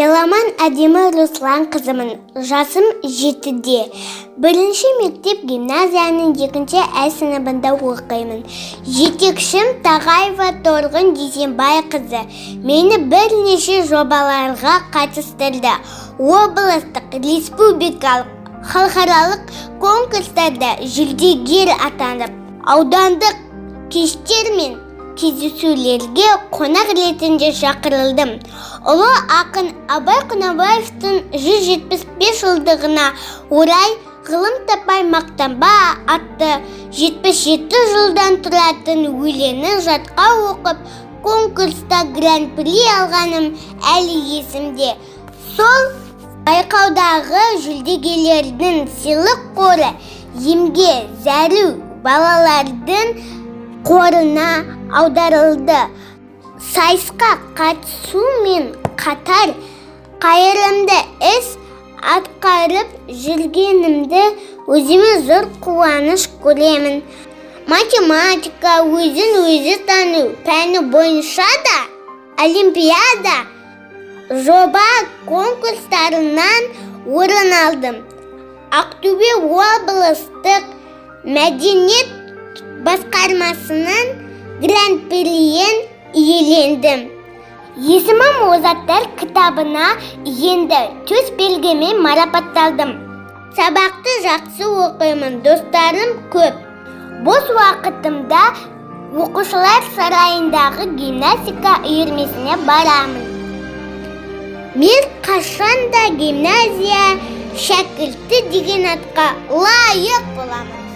Еламан Әдемі Руслан қызымын. Жасым 7-де. Бірінші мектеп гимназияның екінші ә сыныбында оқимын. Жетекшім Тағаева Торғын Дүйсенбай қызы. Мені бірнеше жобаларға қатыстырды. Облыстық, республикалық, халықаралық конкурстарда жүлдегер атанып, аудандық кештер мен кездесулерге қонақ ретінде шақырылдым. Ұлы ақын Абай Құнанбаевтың 175 жылдығына орай «Ғылым таппай мақтанба» атты 77 жолдан тұратын өлеңін жатқа оқып, конкурста гран-при алғаным әлі есімде. Сол байқаудағы жүлдегерлердің сыйлық қоры емге зәру балалардың қорына аударылды. Сайысқа қатысумен қатар қайырымды іс атқарып жүргенімді өзіме зор қуаныш көремін. Математика, өзін өзі тану пәні бойынша да олимпиада, жоба конкурстарынан орын алдым. Ақтөбе облыстық мәдениет басқармасының гран-приін иелендім. Есімім озаттар кітабына енді, төс белгімен марапатталдым. Сабақты жақсы оқимын, достарым көп. Бос уақытымда оқушылар сарайындағы гимнастика үйірмесіне барамын. Мен қашан да гимназия шәкірті деген атқа лайық боламын.